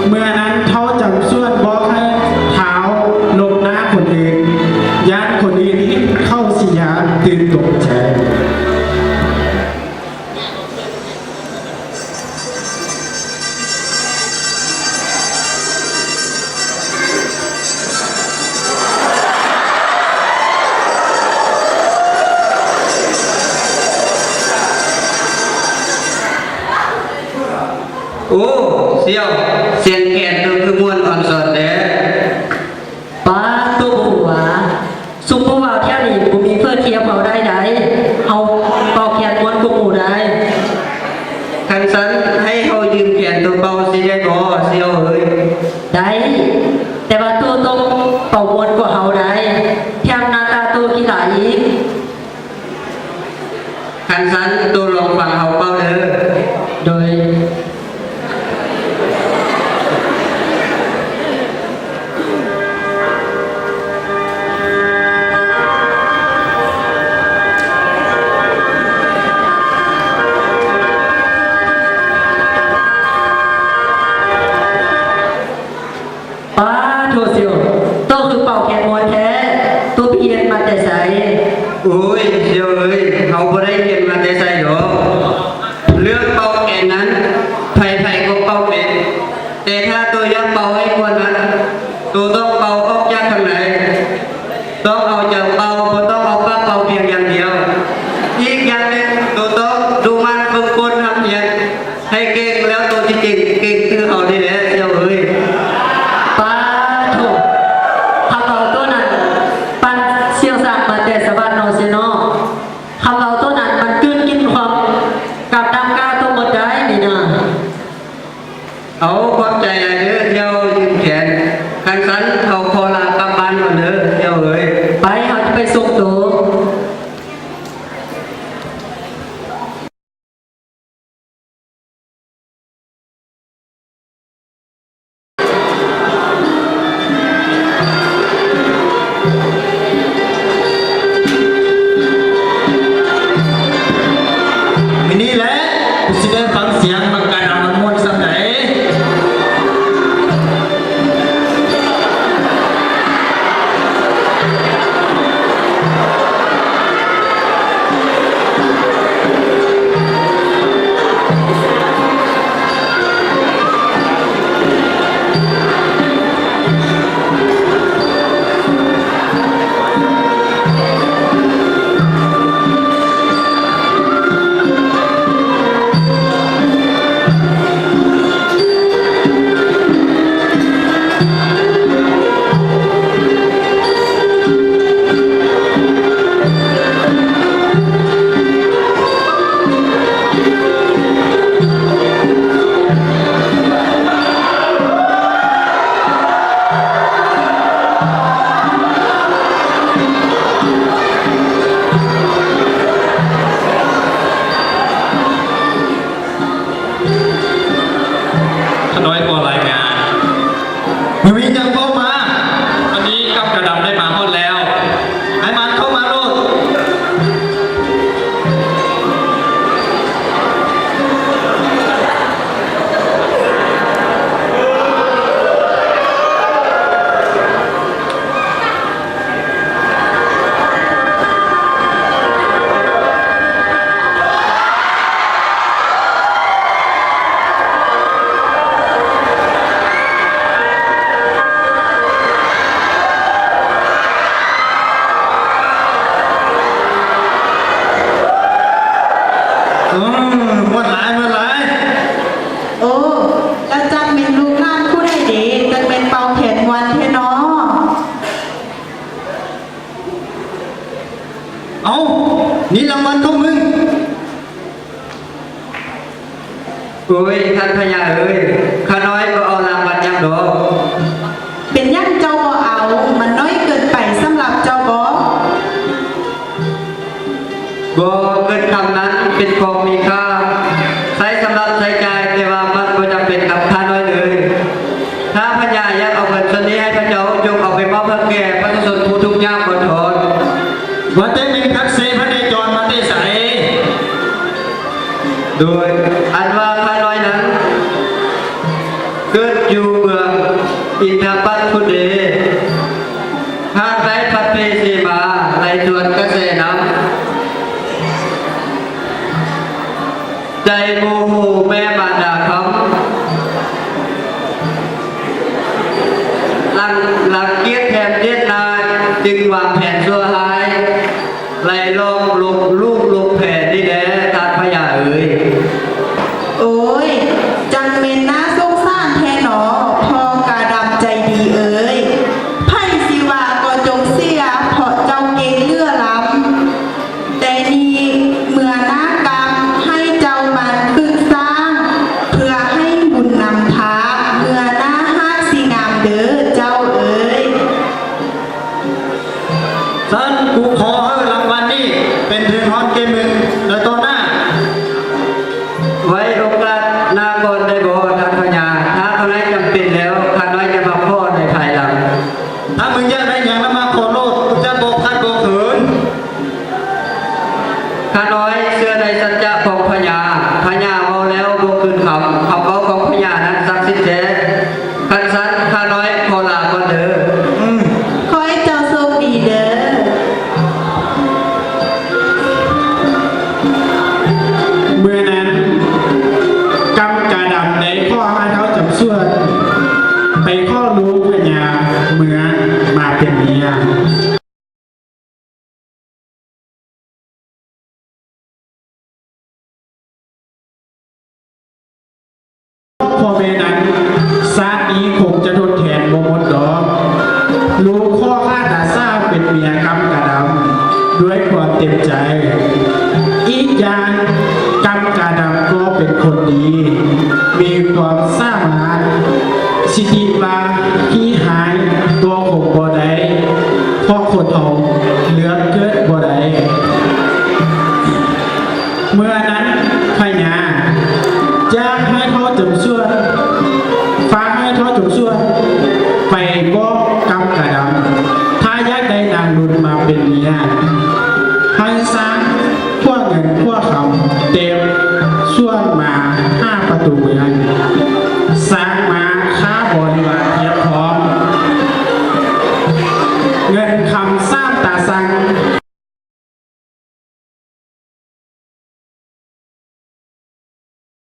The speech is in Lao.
ເມື່ອນັ້ນທ້າວຈຳຊວນບອກໃຫ້ທ້າວຫຼົບໜ້າຄົນອື່ນ, ຢ້ານຄົນອື່ນເຫັນເຂົາຊິຢ້ານຕື່ນຕົກໃຈ. ໂອ້ ສ່ຽວ ສຽງແຄນໂຕຄືມ່ວນອ່ອນຊອນແທ້. ປາໂຕ ບໍ່ຮູ້ຫວາ ຊຸມຜູ້ບ່າວແຖວນີ້ບໍ່ມີເພິ່ນທຽບເຮົາໄດ້ໃດ໋. ເຮົາເປົ່າແຄນມ່ວນກວ່າໝູ່ໄດ໋. ຄັນຊັ້ນໃຫ້ເຮົາຢືມແຄນໂຕເປົ່າຊິໄດ້ບໍ່ ສ່ຽວເອີຍ? ໄດ້ ແຕ່ວ່າໂຕຕ້ອງເປົ່າມ່ວນກວ່າເຮົາໄດ໋ ແຖມໜ້າຕາໂຕຂີ້ຫຼ້າອີກ. ຄັນຊັ້ນໂຕລອງຟັງເຮົາເປົ່າເດີ. ໂດຍ. ປາໂທ ສ່ຽວ ໂຕຄືເປົ່າແຄນມ່ວນແທ້ ໂຕໄປຮຽນມາແຕ່ໃສ? ໂອ້ຍ ສ່ຽວເອີຍ ເຮົາບໍ່ໄດ້ຮຽນມາແຕ່ໃສດອກ. ເລື່ອງເປົ່າແຄນນັ້ນ ໃຜໆກໍເປົ່າເປັນ, ແຕ່ຖ້າໂຕຢາກເປົ່າໃຫ້ມ່ວນນັ້ນ ໂຕຕ້ອງເປົ່າອອກຈາກຂ້າງໃນ. ຕ້ອງເອົາໃຈເປົ່າ ບໍ່ຕ້ອງເອົາປາກເປົ່າພຽງຢ່າງດຽວ. ອີກຢ່າງໜຶ່ງ ໂຕຕ້ອງດຸໝັ່ນຝຶກຝົນຮ່ຳຮຽນໃຫ້ເກັ່ງ ແລ້ວໂຕຊິເກັ່ງຄືເຮົານີ້ແຫຼະ ສ່ຽວເອີຍ. ປາໂທ ຄຳເວົ້າໂຕນັ້ນ ປັນສ່ຽວສ້າງມາແຕ່ສະຫວັນເນາະ ສ່ຽວເນາະ. ຄຳເວົ້າໂຕນັ້ນມັນກືນກິນຄວາມກາບນ້ຳກ້າໂຕໝົດໄດ໋ນີ້ນະ. ເອົາ ຂອບໃຈຫຼາຍເດີ ສ່ຽວຢືມແຂນ. ຄັນຊັ້ນເຮົາຂໍລາກັບບ້ານກ່ອນເດີ ສ່ຽວເອີຍ. ໄປ ເຮົາຈະໄປສົ່ງໂຕ. ມື້ນີ້ແຫຼະ ຊິໄດ້ຟັງສຽງບັກກາດຳມັນມ່ວນສ່ຳໃດ. ຂ້ານ້ອຍຂໍລາຍງານ. ມີຫຍັງເວົ້າມາ. ຕອນນີ້ກັບກະດຳໄດ້ມາຮອດແລ້ວ. ໃຫ້ມັນເຂົ້າມາໂລດ. ເອີ ມ່ວນຫຼາຍ ມ່ວນຫຼາຍ. ໂອ້ ລະຈັກແມ່ນລູກຫຼານຜູ້ໃດເດ ຈັ່ງແມ່ນເປົ່າແຄນມ່ວນແທ້ນໍ. ເອົ້າ ນີ້ລາງວັນຂອງມຶງ. ໂອ້ຍ ທ່ານພະຍາເອີຍ, ຂ້ານ້ອຍບໍ່ເອົາລາງວັນຫຍັງດອກ. ເປັນຫຍັງເຈົ້າບໍ່ເອົາ? ມັນນ້ອຍເກີນໄປສຳລັບເຈົ້າບໍ? ບໍ່, ເງິນຄຳນັ້ນເປັນຂອງມີຄ່າ, ໃຊ້ສຳລັບໃຊ້ຈ່າຍ, ແຕ່ວ່າມັນບໍ່ຈຳເປັນກັບຂ້ານ້ອຍເລີຍ. ຖ້າພະຍາຢາກເອົາເງິນສ່ວນນີ້ໃຫ້ພະເຈົ້າ, ຈົ່ງເອົາໄປມອບໃຫ້ແກ່ປະຊາຊົນຜູ້ທຸກຍາກກ່ອນເທີດ. ວ່າແຕ່ແມ່ນຄັກເຊພະເນຈອນມາແຕ່ໃສ? ໂດຍອັນວ່າຂ້ານ້ອຍນັ້ນ ເກີດຢູ່ ອິນທະປັດພຸດເດ ຫາກໄດ້ພັດເພເສມາ ໄຫຼທວນກະແສນ້ຳ ໃຈໂມໂຫແມ່ມານດາຄຳ ລັງ ລັງກຽດແຖມເຈດນາຍ ຈຶ່ງວາງແຜນຊົ່ວຮ້າຍ ໄລ່ລ້ອມລົບລູກລົບແຜນນີ້ແດ່ ທ່ານພະຍາເອີຍ. ໂອ້ຍ ຈັ່ງແມ່ນໜ້າສົງສານແທ້ໜໍ ພໍ່ກາດຳໃຈດີເອີຍ. ໃຜຊິວ່າກໍຈົ່ງເສຍ ເພາະເຈົ້າເກັ່ງເຫຼືອລຳ. ແຕ່ນີ້ເມືອນາກຳ ໃຫ້ເຈົ້າໝັ່ນຝຶກສ້າງ ເພື່ອໃຫ້ບຸນນຳພາ ເມືອໜ້າຫາກຊິງາມເດີເຈົ້າເອີຍ. ຊັ້ນກູຂໍໃຫ້ລາງວັນນີ້ເປັນເທິງຮອນເກມເມືອງໃນຕໍ່ໜ້າ. ໄວ້ໂອກາດໜ້າກ່ອນໄດ້ບໍ່ທ່ານພະຍາ? ຖ້າຂ້ານ້ອຍຈຳເປັນແລ້ວ ຂ້ານ້ອຍຈະມາຂໍໃນພາຍຫຼັງ. ຖ້າມຶງຢາກໄດ້ຫຍັງນຳມາຂໍໂລດ, ກູຈະບໍ່ຂັດບໍ່ເຂີນ. ຂ້ານ້ອຍເຊື່ອໃນສັດຈະຂອງພະຍາ. ພະຍາເວົ້າແລ້ວບໍ່ຄືນຄຳ. ຄຳເວົ້າຂອງພະຍານັ້ນສັກສິດແທ້. ຄັນຊັ້ນ ຂ້ານ້ອຍຂໍລາກ່ອນເດີ. ຂໍໃຫ້ເຈົ້າໂຊກດີເດີ. ເມື່ອນັ້ນ ກຳກາດຳໄດ້ຂໍໃຫ້ທ້າວຈຳຊວນ ໄປຂໍລູກພະຍາເມືອງມາເປັນເມຍ. ພໍ່ແມ່ນັ້ນ ຊາດນີ້ຄົງຈະທົດແທນບໍ່ໝົດດອກ. ລູກຂໍຂ້າຕາສາວເປັນເມຍກຳກະດຳ ດ້ວຍຄວາມເຕັມໃຈ. ອີກຢ່າງ ກຳກະດຳກໍເປັນຄົນດີ ມີຄວາມສາມາດ, ສິຕິວ່າຂີ້ຮ້າຍກໍຄົງບໍ່ໄດ້, ເພາະຄົນເຮົາເລືອກ